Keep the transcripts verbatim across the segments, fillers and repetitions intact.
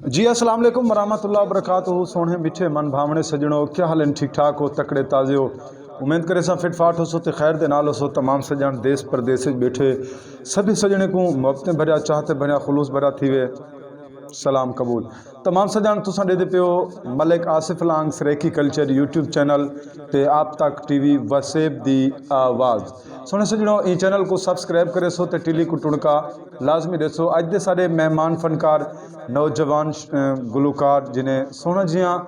جی، السلام علیکم ورحمۃ اللہ وبرکاتہ۔ سوہݨے مٹھے من بھاوݨے سڄݨو، کیا حال ہن؟ ٹھیک ٹھاک ہو؟ تکڑے تازے ہو؟ امید کریساں فٹ فاٹ ہوسو تے خیر دے نال ہوسو۔ تمام سڄݨ دیس پردیس وچ ٻیٹھے سبھی سڄݨیں کوں محبتیں بھریا، چاہتے بھریا، خلوص بھریا تھیوے۔ سلام قبول۔ تمام سڄݨ، تساں ݙیہدے پیو Malik Asif Lang Saraiki culture YouTube channel تے آپ تک ٹی وی وسیب دی آواز۔ سوہݨے سڄݨو، ایں چینل کوں سبسکرائب کریسو تے ٹلی کوں ٹݨکا لازمی ݙیسو۔ اڄ دے ساݙے مہمان فنکار، نوجوان ش-، گلوکار، جنہیں سوہݨا جیہاں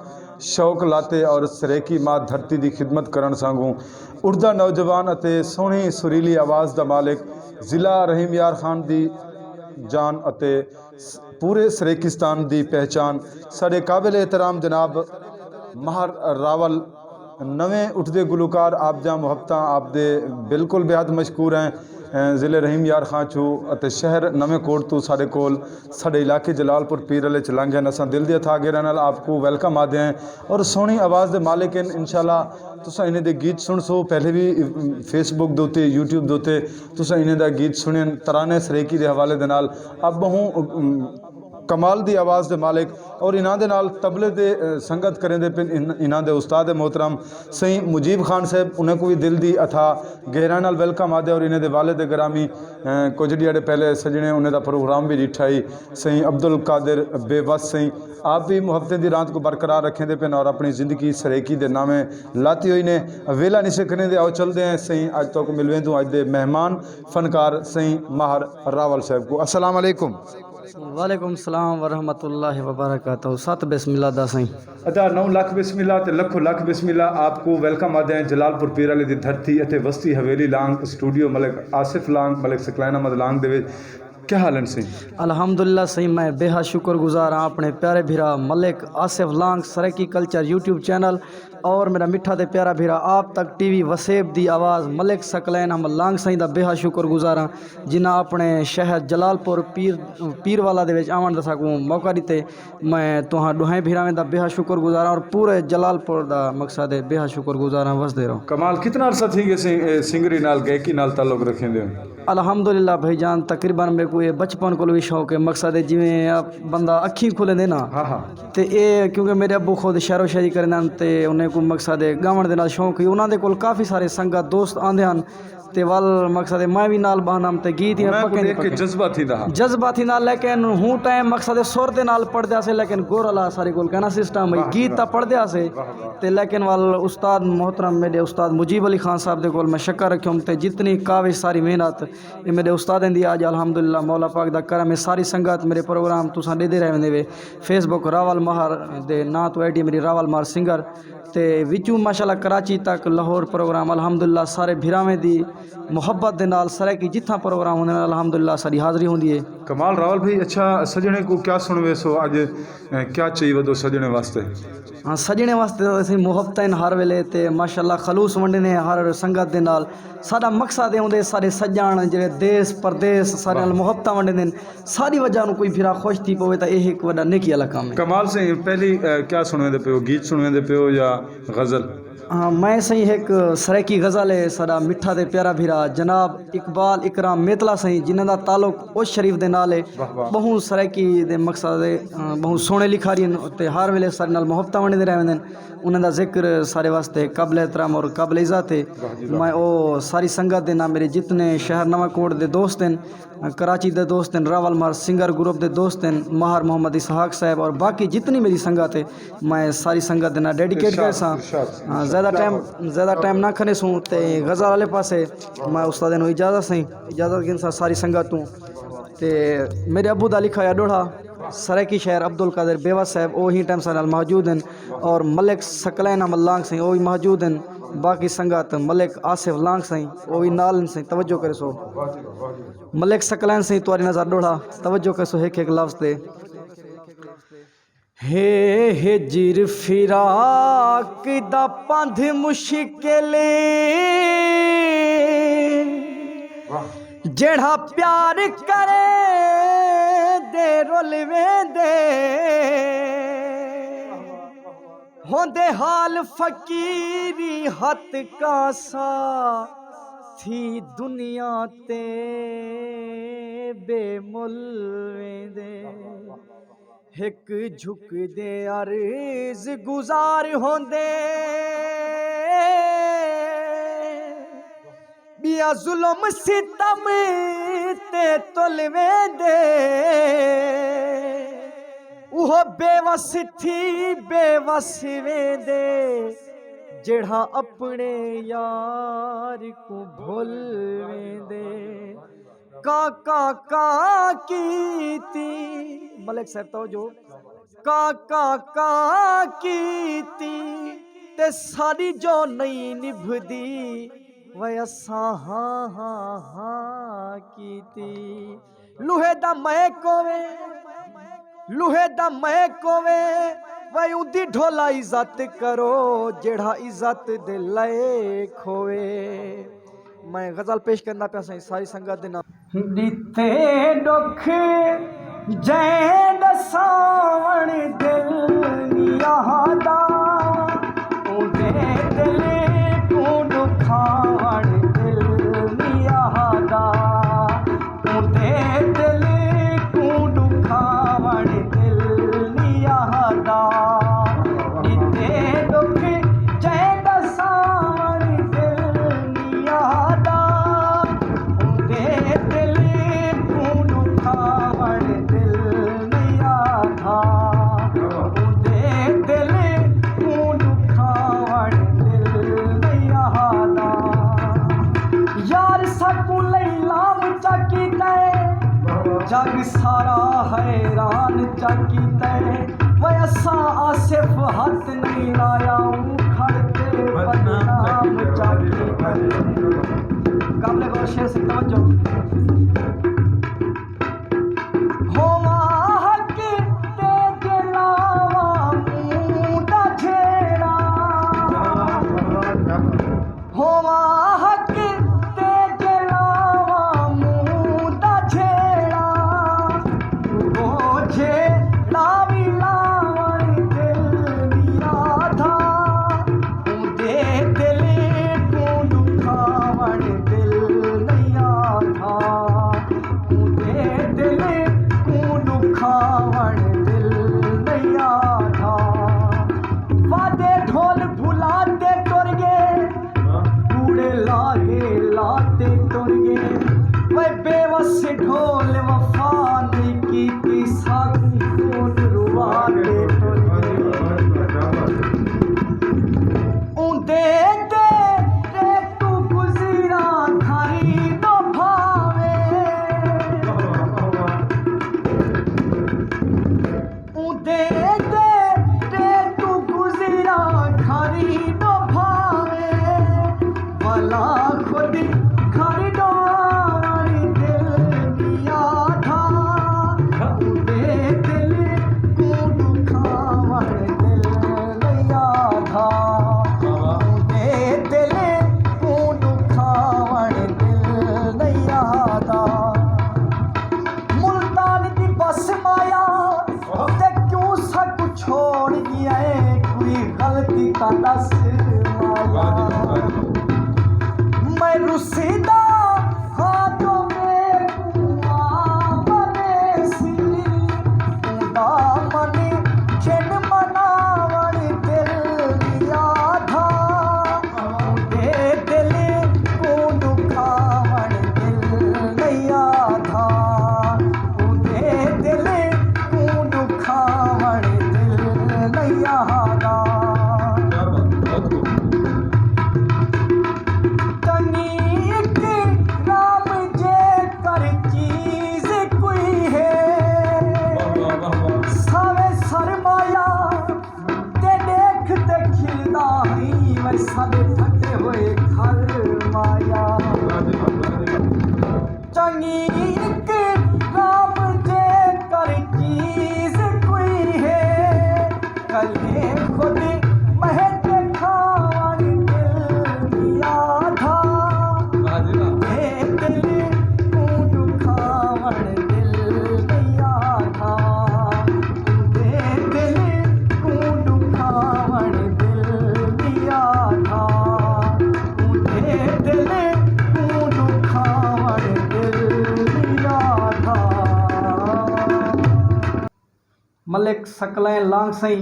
شوق لاتے اور سرائیکی ماء دھرتی دی خدمت کرݨ سانگوں اٹھدا نوجوان اتے سوہݨی سریلی آواز دا مالک، ضلع رحیم یار خان دی جان اتے س-، پورے سرائیکستان دی پہچان، ساݙے قابل احترام جناب ماہر راول۔ نویں اٹھدے گلوکار، آپ دیاں محبتاں آپ دے بالکل بے حد مشکور ہیں۔ ایں، ضلع رحیم یار خان چوں اتے شہر نویں کوٹ توں ساݙے کول، ساݙے علاقے جلال پور پیر والے چ لنگھ ہن۔ اساں دل دی اتھاہ گہرائی نال آپ کوں ویلکم آہدے ہیں اور سوہݨی آواز دے مالک ہن۔ انشاءاللہ تساں انہیں دے گیت سݨسو، پہلے وی فیس بک دے اتے، یوٹیوب دے اتے تساں انہیں دا گیت سݨن، ترانے سرائیکی دے حوالے دے نال آپ ٻہوں، ام، کمال دی آواز دے مالک اور انہاں دے نال طبلے دے، اے، سنگت کریندے پن۔ ان-، انہاں دے استاد محترم سئیں مجیب خان صاحب، انہیں کوں وی دل دی اتھاہ گہرائی نال ویلکم آہدے اور انہیں دے والد گرامی، اے، کجھ ݙیہاڑے پہلے سڄݨے انہیں دا پروگرام وی ݙٹھا ہئی، سئیں عبدالقادر بے وس سئیں، آپ وی محبتیں دی راند کوں برقرار رکھیندے پن اور اپݨی زندگی سرائیکی دے ناویں لاتی ہوئی نے۔ ویلا نسے کریندے، آؤ چلدے ہیں سئیں، اڄ تہاکوں ملویندوں اڄ دے مہمان فنکار سئیں ماہر راول صاحب کوں۔ السلام علیکم۔ وعلیکم السلام ورحمۃ اللہ وبرکاتہ۔ ست بسم اللہ دا سئیں۔ ادا نو لکھ بسم اللہ تے لکھو لکھ بسم اللہ، آپ کوں ویلکم آہدے ہیں جلال پور پیر والے دی دھرتی اتے وستی حویلی لانگ، اسٹوڈیو ملک آصف لانگ، ملک ثقلین احمد لانگ دے وچ۔ کیا حال ہن سئیں؟ الحمدللہ سئیں، میں بے حد شکر گزار ہاں اپݨے پیارے بھرا Malik Asif Lang Saraiki culture YouTube channel اور میݙا مٹھا تے پیارا بھرا آپ تک ٹی وی وسیب دی آواز ملک ثقلین احمد لانگ سئیں دا بے حد شکر گزار ہاں، جنہاں اپݨے شہر جلال پور پیر، پیر والا دے وچ آوݨ دا ساکوں موقع ݙتے۔ میں تہاں ݙوہیں بھراویں دا بے حد شکر گزار ہاں اور پورے جلال پور دا مقصد ہے بے حد شکر گزار ہاں، وسدے رہو۔ کمال، کتنا عرصہ تھی ڳئے سئیں، اے، سنگری نال، گائیکی نال تعلق رکھیندے ہو؟ الحمدللہ بھائی جان، تقریباً میکوں اے بچپن کولوں وی شوق ہے، مقصد ہے جیویں آ بندہ اکھیں کھلے دے نا۔ ہاں، ہاں۔ تے اے کیونکہ میݙے ابو خود شعر و شاعری کریندن تے انہیں کوں مقصد ہے ڳاوݨ دے نال شوق ہے، انہاں دے کول کافی سارے سنگت دوست آندے ہن تے ول مقصد ہے میں وی نال ٻہندم تے گیت ایویں انہاں کوں پکیندے ݙیکھ کے پکیندے۔ جذبہ تھیندا ہا۔ جذبہ تھیندا، لیکن ہوں ٹائم مقصد ہے سر دے نال پڑھدے ہاسے، لیکن گور والا سارے کول کہنا سسٹم ہے، واہ جی گیت واہ۔ تاں پڑھدے ہاسے۔ واہ واہ۔ تے لیکن ول استاد محترم میݙے استاد مجیب علی خان صاحب دے کول میں شکر رکھیوم تے جتنی کاوش ساری محنت اے میݙے استادیں دی اڄ الحمدللہ مولا پاک دا کرم ہے، ساری سنگت میݙے پروگرام تساں ݙیہدے رہ ویندے وے۔ فیس بک راول ماہر دے ناں توں آئی ڈی میݙی راول ماہر سنگر تے وچوں ماشاءاللہ کراچی تک لاہور پروگرام الحمدللہ سارے بھراویں دی محبت دے نال سرائیکی جتھاں پروگرام ہوندے نال الحمدللہ ساݙی حاضری ہوندی ہے۔ کمال راول بھائی، اچھا سڄݨیں کوں کیا سݨویسو اڄ، اے، کیا چئی ودو سڄݨیں واسطے؟ ہاں، سڄݨیں واسطے تاں اسیں محبتاں ہن ہر ویلے تے ماشاءاللہ خلوص ونڈیندے ہیں ہر سنگت دے نال۔ ساݙا مقصد اے ہوندے ساݙے سڄݨ جیڑھے دیس پردیس ساݙے نال واہ۔ محبتاں ونڈیندے ہن، ساݙی وجہ نال کوئی بھرا خوش تھی پوے تاں اے ہک وݙا نیکی والا کم ہے۔ کمال سئیں، پہلی، اے، کیا سݨویندے پیو؟ گیت سݨویندے پیو یا غزل؟ ہاں، میں سئیں ہک سرائیکی غزل ہے، ساݙا مٹھا تے پیارا بھرا جناب اقبال اکرام میتلا سئیں، جنہاں دا تعلق اوچ شریف دے نال ہے۔ واہ واہ۔ ٻہوں سرائیکی دے مقصد ہے، ٻہوں سوہݨے لکھاری ہن تے ہر ویلے ساݙے نال محبتاں ونڈیندے رہ ویندے ہن۔ انہاں دا ذکر ساݙے واسطے قابل احترام اور قابل عزت ہے۔ واہ جی واہ۔ میں او ساری سنگت دے نال، میݙے جتنے شہر نواں کوٹ دے دوست ہن، کراچی دے دوست ہن، راول ماہر سنگر گروپ دے دوست ہن، ماہر محمد اسحاق صاحب اور باقی جتنی میری سنگت ہے، میں ساری سنگت دے نال ڈیڈیکیٹ ارشاد، کریساں۔ ارشاد، ہاں، ارشاد، زیادہ کیا ٹائم، بات ہے۔ زیادہ ٹائم نہ کھنیسوں تے غزل والے پاسے میں استاد نوں اجازت سئیں، اجازت گھنساں ساری سنگت توں۔ تے میݙے ابو دا لکھا ہویا ݙوہڑا سرائیکی شاعر عبدالقادر بیوس صاحب، او ہی ٹائم ساݙے نال موجود ہن، اور ملک ثقلین احمد لانگ سئیں، او وی موجود ہن۔ باقی سنگت ملک آصف لانگ سئیں، او وی نال ہن سئیں، توجہ کریسو۔ ملک ثقلین سئیں، تہاݙی نظر ݙوہڑا، توجہ کریسو ہک ہک لفظ تے۔ ہے ہجر فراق دا پندھ مشکل، جیڑھا پیار کرے دے رل ویندے، ہوندے حال فقیری ہتھ کاسا تھی دنیا تے بے مل ویندے۔ ہک جھکدے عرض گزار ہوندے، ٻیا ظلم ستم تے تل ویندے۔ اوہو بے وس تھی بے وس ویندے، جیڑھا اپݨے یار کوں بھل ویندے۔ کاں کاں کاں کیتی، ملک صاحب توجہ، کاں کاں کاں کیتی تے ساݙی جو نئیں نبھدی، وے اساں ہاں ہاں ہاں کیتی۔ لوہے دا میک ہووے، لوہے دا میک ہووے، وے اوندی ڈھولا عزت کرو، جیڑھا عزت دے لائق ہووے۔ میں غزل پیش کرنا پیا سائیں، ساری سنگت دے نام۔ ݙتے ݙکھ جئیں ݙساوݨ دل نی آہدا، اوندے دل کوں ݙکھاوݨ دل نی آہدا، اوندے دل کوں ݙکھاوݨ دل نی آہدا۔ ݙتے ݙکھ جئیں ݙساوݨ دل نی آہدا، اوندے دل کوں ݙکھاوݨ دل نی آہدا، اوندے دل کوں ݙکھاوݨ دل نی آہدا۔ یار ساکوں لئی لام چا کیتے، جڳ سارا حیران چا کیتے۔ وے اساں آصف ہتھ نئیں لایا، اوں کھڑ تے بدنام چا کیتے۔ قابل غور شعر سائیں، توجہ۔ ہوواں حق تے جلاواں اوں دا جھیڑا، ہوواں حق تے جلاواں اوں دا جھیڑا، او جھیڑا وی لاوݨ دل نی آہدا، اوندے دل کوں ݙکھاوݨ دل نی آہدا، اوندے دل کوں ݙکھاوݨ دل نی آہدا۔ وعدے ڈھول بھلا تے ٹر ڳئے، کوڑے لاہے لا تے ٹر ڳئے۔ وے بے وس ڈھول وفا نئیں کیتی، ساکوں خون روا تے ٹر ڳئے۔ اوندے تے تے توں گزراں گھر نبھاوے، اوندے تے تے توں گزراں گھر نبھاوے، ولا خود گھر ݙوہاوݨ دل نی آہدا، اوندے دل کوں ݙکھاوݨ دل نی آہدا، اوندے دل کوں ݙکھاوݨ دل نی آہدا۔ ملتان دی بس مایا تے کیوں ساکوں چھوڑ ڳیا اے، کوئی غلطی تاں ݙس مایا۔ میں رسیدا ہاں جو میکوں آ بݨیسی، اوندا من جن مناوݨ دل نی آہدا، اوندے دل کوں ݙکھاوݨ دل نی آہدا، اوندے دل کوں ݙکھاوݨ دل نی آہدا۔ چنڳی اکرام جے کر چیز کوئی ہے، ساوے سرمایا تے ݙیکھ تے کھلدا ہئی، وے ساݙے پھٹے ہوئے گھر مایا۔ چنڳی اکرام جے کر چیز کوئی ہے، کلھے خود مہک کھاوݨ دل نی آہدا، اے دل کوں ݙکھاوݨ دل نی آہدا، اے دل کوں ݙکھاوݨ دل نی آہدا۔ ملک ثقلین لانگ سئیں،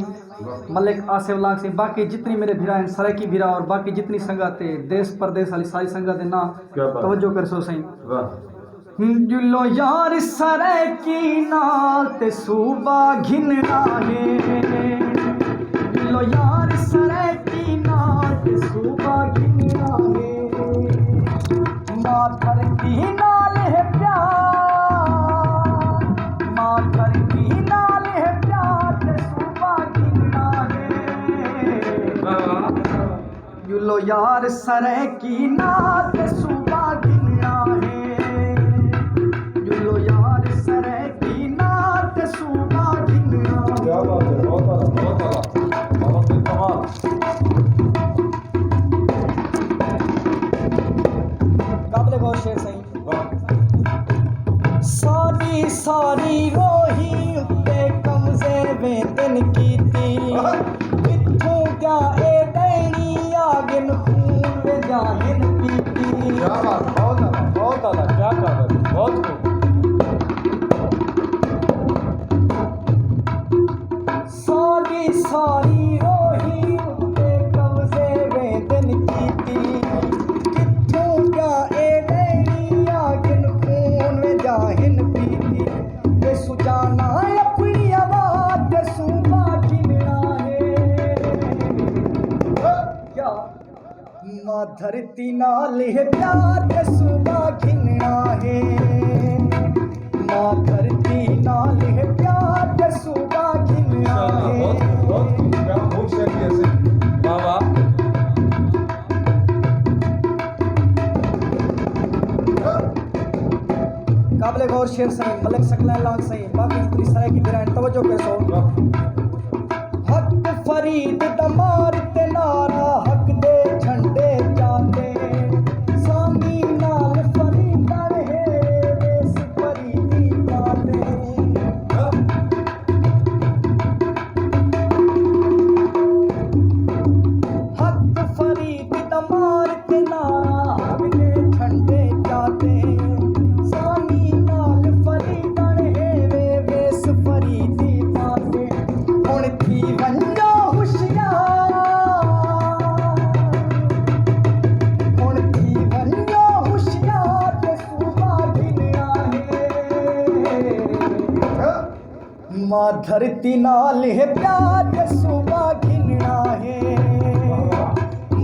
ملک آصف لانگ سئیں، باقی جتنی میرے بھرا ہیں، سرائیکی بھرا اور باقی جتنی سنگت ہے، دیس پردیس والی ساری سنگت ہے نا، کیا بات ہے۔ توجہ کرسو سئیں۔ واہ۔ ڄلو یار سرائیکی نال تے صوبہ گھنݨا ہے، ڄلو یار سرائیکی نال تے صوبہ گھنݨا ہے۔ ماں دھرتی نال ہے پیار، ماں دھرتی نال ہے پیار تے صوبہ گھنݨا ہے۔ ڄلو یار سرائیکی نال تے صوبہ گھنݨا ہے، ڄلو یار سرائیکی نال تے صوبہ گھنݨا ہے۔ کیا بات ہے، بہت اعلیٰ، بہت اعلیٰ، بہت اعلیٰ۔ قابل غور شعر سئیں۔ واہ۔ ساری ساری روہی اتے قبضے ویندن کیتی۔ واہ۔ کتھوں کیا اے ݙیݨی آ ڳن خون ویندیاں ہن پیتی۔ کیا بات، بہت اعلیٰ، بہت اعلیٰ، کیا بات ہے، بہت خوب۔ ساری ساری روہی اتے قبضے ویندن کیتی۔ کتھوں کیا اے ݙیݨی آ ڳن خون ویندیاں ہن پیتی۔ وے سجانا اپݨی آواز تے صوبہ گھنݨا ہے۔ کیا ماں دھرتی نال ہے پیار تے صوبہ گھنݨا ہے، ماں دھرتی نال ہے پیار تے صوبہ گھنݨا ہے۔ بہت، بہت خوب، کیا خوب شعر ہے۔ واہ، واہ۔ قابل غور شعر سئیں، ملک ثقلین لانگ سئیں، باقی جتنی سرائیکی بھرا ہیں، توجہ کرسو۔ واہ۔ حق فرید دا مار تے نعرہ، حق دے جھنڈے چاتے۔ سامی نال فریداں ہے، ویس فریدی پاتے۔ حق فرید دا مار تے نعرہ، حق دے جھنڈے چاتے۔ سامی نال فریداں ہے، وے ویس فریدی پاتے۔ ہݨ تھی ونڄو ہوشیار، ہݨ تھی ونڄو ہوشیار تے صوبہ گھنݨا ہے۔ ماں دھرتی نال ہے پیار تے صوبہ گھنݨا ہے،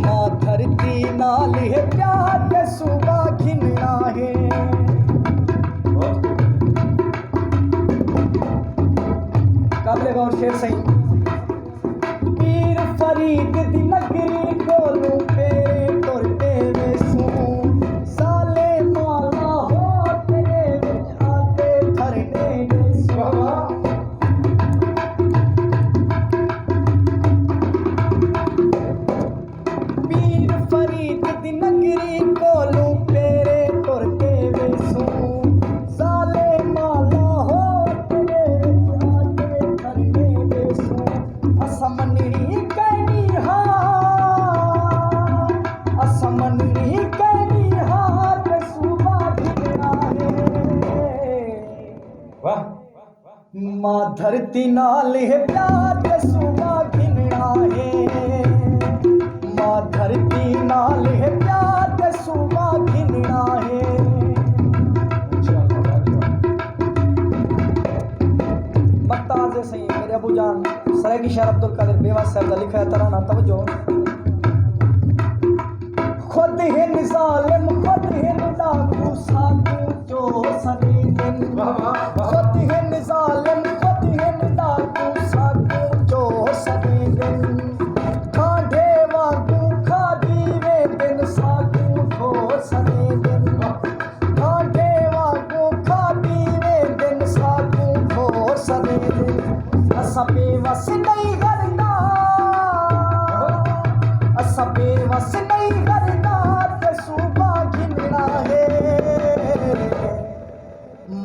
ماں دھرتی نال ہے پیار تے صوبہ گھنݨا ہے۔ قابل غور شعر سئیں۔ پیر فرید دی نگری کولوں پیرے ٹر تے ویسوں، سالے مالا ہو تیرے وچ آتے دھرنے ویسوں۔ پیر فرید دی نگری کولوں پیرے ٹر تے ویسوں، سالے مالا ہو تیرے وچ آتے دھرنے ویسوں۔ اساں منݨی کائنی ہار، اساں منݨی کائنی ہار تے صوبہ گھنݨا ہے۔ واہ۔ ماں دھرتی نال ہے پیار تے صوبہ گھنݨا ہے، ماں دھرتی نال ہے پیار تے صوبہ گھنݨا ہے۔ ممتاز ہے سئیں میرے ابو جان، سرائیکی شاعر عبدالقادر بیوس صاحب دا لکھا ہے ترانہ، توجہ۔ خود ہن ظالم، خود ہن ڈاکو، ساکوں چور سݙیندن۔ واہ، واہ، واہ۔ خود ہن ظالم، خود ہن ڈاکو، ساکوں چور سݙیندن۔ ڈھانڈے وانگوں کھاݙی ویندن، ساکوں ڈھور سݙیندن۔ واہ۔ ڈھانڈے وانگوں کھاݙی ویندن، ساکوں ڈھور سݙیندن۔ اساں بے وس نئیں غردا، اساں بے وس نئیں غردا، تے صوبہ گھنݨا ہے۔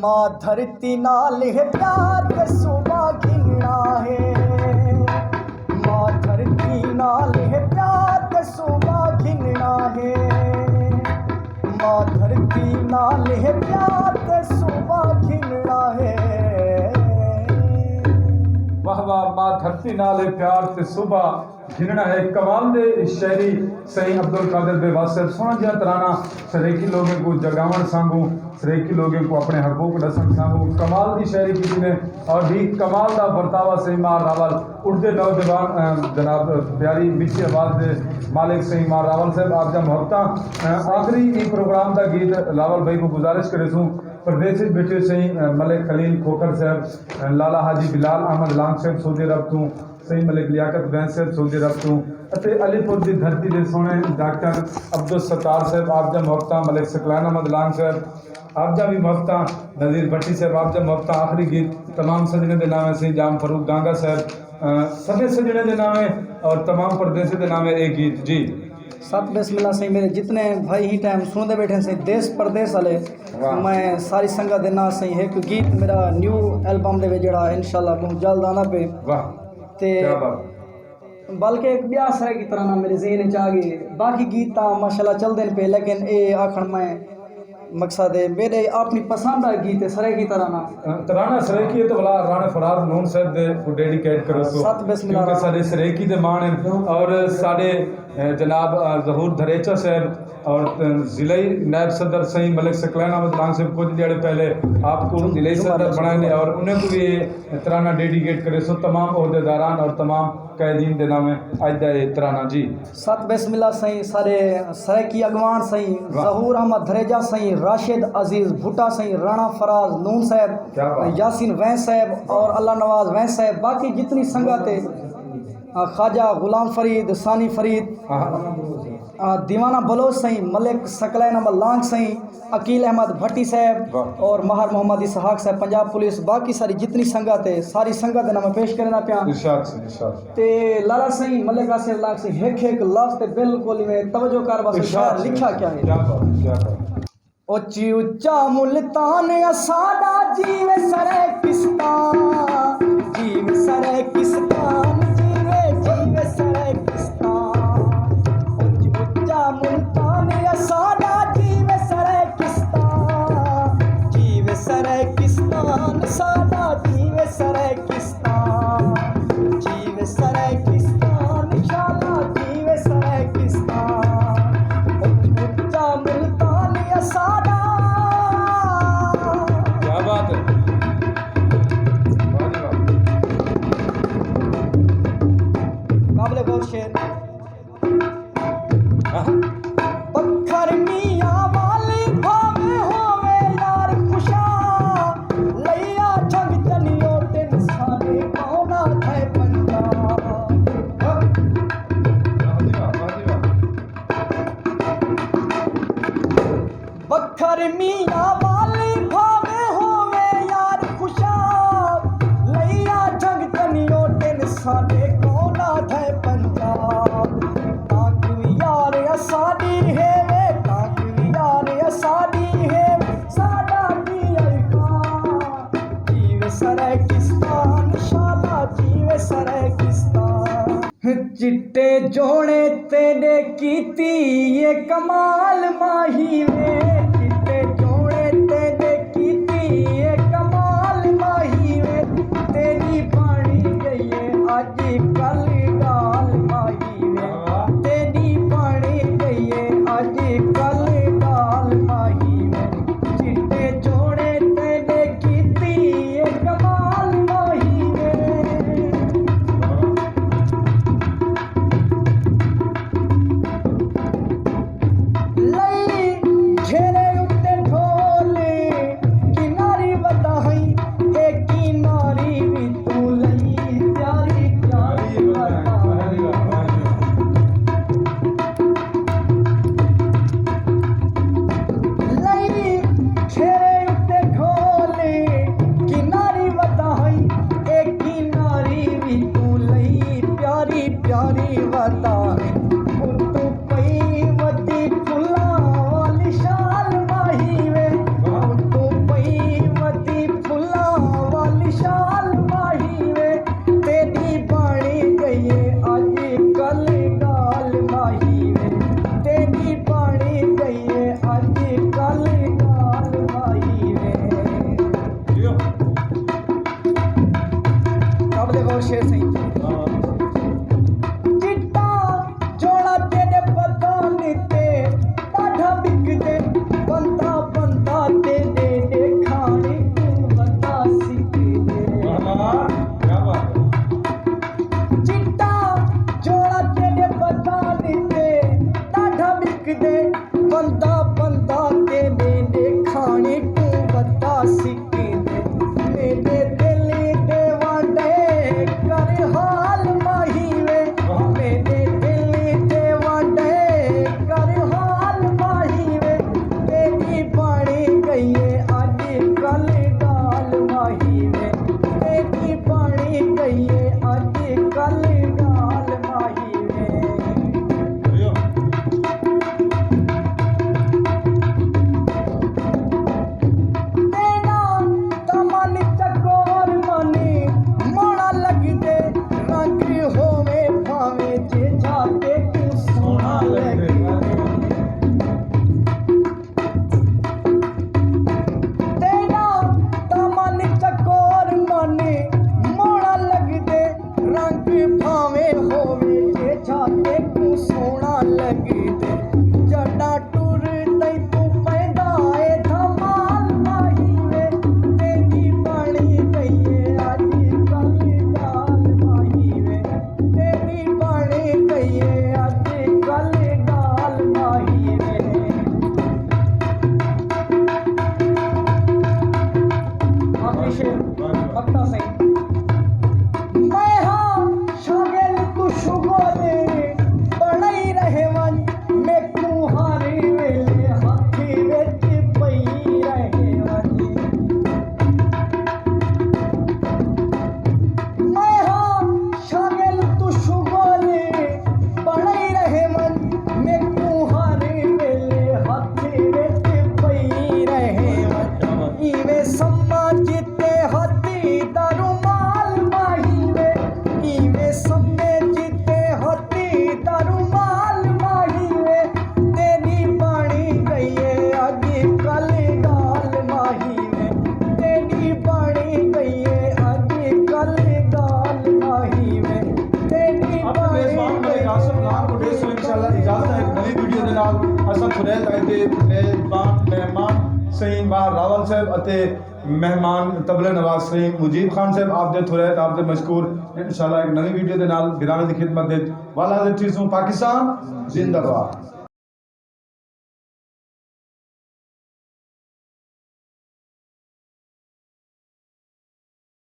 ماں دھرتی نال ہے پیار تے صوبہ گھنݨا ہے، ماں دھرتی نال ہے پیار تے صوبہ گھنݨا ہے، ماں دھرتی نال ہے پیار تے صوبہ گھنݨا ہے۔ ماں دھرتی نال ہے پیار تے صبح گھنݨا ہے۔ کمال دے شاعری سئیں عبدالقادر بیواس صاحب۔ سوہݨا جیہاں ترانہ سرائیکی لوگیں کوں جگاوݨ سانگوں، سرائیکی لوگیں کوں اپݨے حقوق ݙسݨ سانگوں کمال دی شاعری کیتی نے۔ اور ہی کمال دا ورتاوا سئیں ماہ راول اٹھدے نوجوان، اہ، جناب، پیاری مٹھی آواز دے مالک سئیں ماہ راول صاحب، آپ دیاں محبتاں۔ اہ، آخری ایں پروگرام دا گیت لاول بھائی کوں گزارش کریسوں، پردیس وچ ٻیٹھے سئیں، اہ، ملک خلیل کھوکھر صاحب، اہ، لالا حاجی بلال احمد لانگ صاحب سعودی عرب توں، سئیں ملک لیاقت بینس صاحب سعودی عرب توں، اتے علی پور دی دھرتی دے سوہݨے ڈاکٹر عبدالستار صاحب، آپ دیاں محبتاں، ملک ثقلین احمد لانگ صاحب، آپ دیاں وی محبتاں، نذیر بھٹی صاحب، آپ دیاں محبتاں۔ آخری گیت تمام سڄݨیں دے ناویں سئیں جام فاروق گانگا صاحب، اہ، سبھے سڄݨیں دے ناویں اور تمام پردیسیں دے ناویں اے گیت جی۔ ست بسم اللہ سئیں، میرے جتنے بھائی ہی ٹائم سݨدے ٻیٹھے سئیں دیس پردیس والے، واہ۔ میں ساری سنگت دے ناں سئیں ہک گیت میرا نیو البم دے وچ جیڑھا انشاءاللہ بہت جلد آندا پئے۔ واہ۔ تے کیا بات۔ بلکہ ہک ٻیا سرائیکی ترانہ میرے ذہن وچ آ ڳئے، باقی گیت تاں ماشاءاللہ چلدے پئے، لیکن اے آکھݨ میں مقصد ہے میرے اپݨی پسند دا گیت ہے سرائیکی ترانہ۔ ترانہ سرائیکی ہے تو بھلا رانا فراز نون صاحب دے کو ڈیڈیکیٹ کرو سو، ست بسم اللہ کیونکہ الرحمن۔ سارے سرائیکی دے مان ہیں اور سارے، اے، جناب، اے، ظہور دھریچہ صاحب اور، اے، ضلعی نائب صدر سئیں ملک ثقلین احمد لانگ صاحب کچھ ݙیہاڑے پہلے آپ کو ضلعی صدر بݨائے نے اور انہیں کو بھی یہ ترانہ ڈیڈیکیٹ کرے سو تمام عہدیداران اور تمام قائدین دے ناویں اڄ دا اے ترانہ جی۔ ست بسم اللہ سئیں، سارے سرائیکی اڳواݨ سئیں، واہ۔ ظہور احمد دھریجہ سئیں، راشد عزیز بھٹہ سئیں، رانا فراز نون صاحب، کیا بات۔ یاسین وینس صاحب اور اللہ نواز وینس صاحب، باقی جتنی سنگت ہے، آ، خواجہ غلام فرید، ثانی فرید، ہاں۔ آ، دیوانہ بلوچ سئیں، ملک ثقلین احمد لانگ سئیں، عقیل احمد بھٹی صاحب، واہ۔ اور ماہر محمد اسحاق صاحب، پنجاب پولیس، باقی ساری جتنی سنگت ہے، ساری سنگت دے ناں میں پیش کریندا پیاں۔ ارشاد سئیں، ارشاد۔ تے لالا سئیں ملک آصف لانگ سئیں، ہک ہک لفظ تے بالکل ایویں توجہ کر، بس ارشاد شعر سئیں، لکھیا کیا ہے۔ کیا بات ہے، کیا بات ہے۔ اچی اچا ملتان اساݙا، جیوے سرائیکستان، جیوے سرائیکستان، جیوے، جیوے سرائیکستان۔ اچی اچا ملتان اساݙا، جیوے سرائیکستان، جیوے سرائیکستان ساݙا، جیوے سرائیکستان، جیوے سرائیکستان شالا، جیوے سرائیکستان۔ اچ اچا ملتان اساݙا۔ کیا بات ہے۔ واہ جی واہ۔ قابل غور شعر۔ بکھر میاں والی بھاویں ہووے یار خوشا، لیا جھنگ جنیو ٹن ساݙے پاؤندا تھئے پنجاب۔ بکھر میاں والی بھاویں ہووے یار خوشا، لیا جھنگ جنیو ٹن ساݙے پاؤندا تھئے پنجاب۔ تاں کوئی یار اساݙی ہیوے، تاں کوئی یار اساݙی ہیوے، ساݙا ݙینہہ آئے ڳا۔ جیوے سرائیکستان شالا، جیوے سرائیکستان۔ چٹے جوڑے تیݙے کیتی اے کمال ماہی وے، چٹے جوڑے تیݙے کیتی اے کمال ماہی وے، تیݙی بݨ ڳئی اے اڄ کل ڳالھ ماہی وے، تیݙی بݨ ڳئی اے اڄ کل ڳالھ ماہی وے، چٹے جوڑے تیݙے کیتی اے کمال ماہی وے۔ لئی جھیرے اتے ڈھول کناری ودا ہئی، اے کناری وی توں لئی پیاری پیاری ودا ہئی۔ لئی جھیرے اتے ڈھول کناری ودا ہئی، اے کناری وی توں لئی پیاری پیاری ودا ہئی۔ اتوں پئی ودی پھلاں والی شال ماہی وے، اتوں پئی ودی پھلاں والی شال ماہی وے، تیݙی بݨ ڳئی اے اڄ کل ڳالھ ماہی وے، تیݙی بݨ ڳئی اے اڄ کل ڳالھ ماہی وے۔ جیو۔ قابل غور شیر سائیں۔ چٹا جوڑا تیݙے بدن تے ݙاڈھا وکدے، بندہ بندہ تیݙے ݙیکھاݨ توں ودا سکدے۔ واہ، کیا بات ہے۔ چٹا جوڑا تیݙے بدن تے ݙاڈھا وکدے، بندہ بندہ تیݙے ݙیکھاݨ توں ودا سکدے۔ میݙے دل دے وانڈے کر حال ماہی وے، میݙے دل دے وانڈے کر حال ماہی وے۔ تیݙی بݨ ڳئی ہے اڄ کل ڳالھ ماہی وے، تیݙی بݨ ڳئی ہے اڄ کل ڳالھ ماہی وے۔ تیݙا دامن چکور مانی موڑا لڳدے، رنگ ہووے بھانویں جیجھا تیکوں سوہݨا لڳدے۔ تیݙا دامن چکور مانی موڑا لڳدے، رنگ بھانویں ہووے جیجھا تیکوں سوہݨا لڳدے۔ جݙاں ٹر تئیں توں پیندا اے دھمال ماہی وے، تیݙی بݨ ڳئی اے اڄ کل ڳالھ ماہی وے، تیݙی بݨ ڳئی اے اڄ کل ڳالھ ماہی وے۔ آخری شعر، وقت آ سئیں۔ میں ہاں شاغل توں شغل، بݨائی رہ ونڄ، میکوں ہر ویلے ہتھ وچ پئی رہ ونڄ۔ میں ہاں شاغل توں شغل، بݨائی رہ ونڄ، میکوں ہر ویلے ہتھ وچ پئی رہ ونڄ۔ ایویں سمجھ تے ہتھی دا رومال ماہی وے، ایویں سمجھ تے ہتھی دا رومال ماہی وے، تیݙی بݨ ڳئی اے اڄ کل ڳالھ ماہی وے، تیݙی بݨ ڳئی اے اڄ کل ڳالھ ماہی وے، تیݙی اپݨے بݨ میزبان ملک ڳئی آصف نال کوں ݙیسوں انشاءاللہ اجازت ہے۔ ہک نویں ویڈیو دے نال اساں تھوڑے تائیں تے میزبان مہمان سئیں ماہر راول صاحب اتے مہمان طبلہ نواز سئیں مجیب خان صاحب، آپ دے تھوڑے آپ دے مشکور۔ انشاءاللہ ہک نویں ویڈیو دے نال بھراواں دی خدمت وچ والا حاضر تھیسوں۔ پاکستان زندہ باد۔